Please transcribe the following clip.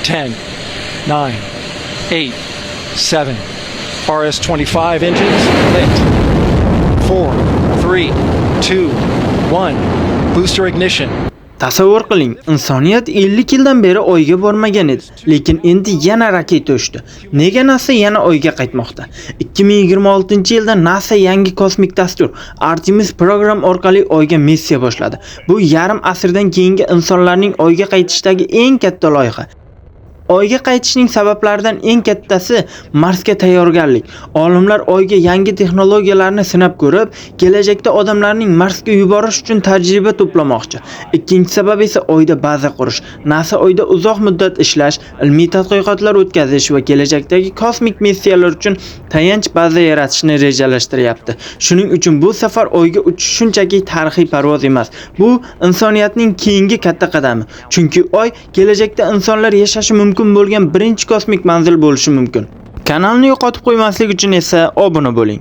10, 9, 8, 7. RS-25 engines lit. 4, 3, 2, 1. Booster ignition. Tasavvur qiling, insoniyat 50 yildan beri Oyga bormagan edi, lekin endi yana raketa uchdi. Nega NASA yana Oyga qaytmoqda? 2026-yilda NASA yangi kosmik dastur Artemis Program orqali Oyga missiya boshladi. Bu yarim asrdan keyingi insonlarning Oyga qaytishdagi eng katta loyiha. Oyga qaytishning sabablaridan eng kattasi Marsga tayyorgarlik. Olimlar Oyga yangi texnologiyalarni sinab ko'rib, kelajakda odamlarning Marsga yuborish uchun tajriba to'plamoqchi. Ikkinchi sabab esa Oyda baza qurish. NASA Oyda uzoq muddat ishlash, ilmiy tadqiqotlar o'tkazish va kelajakdagi kosmik missiyalar uchun tayanch baza yaratishni rejalashtiryapti. Shuning uchun bu safar Oyga uchish shunchaki tarixiy parvoz emas. Bu insoniyatning keyingi katta qadami. Chunki Oy kelajakda insonlar yashashi mumkin bo'lgan birinchi kosmik manzil bo'lishi mumkin. Kanalni yo'qotib qo'ymaslik uchun esa obuna bo'ling.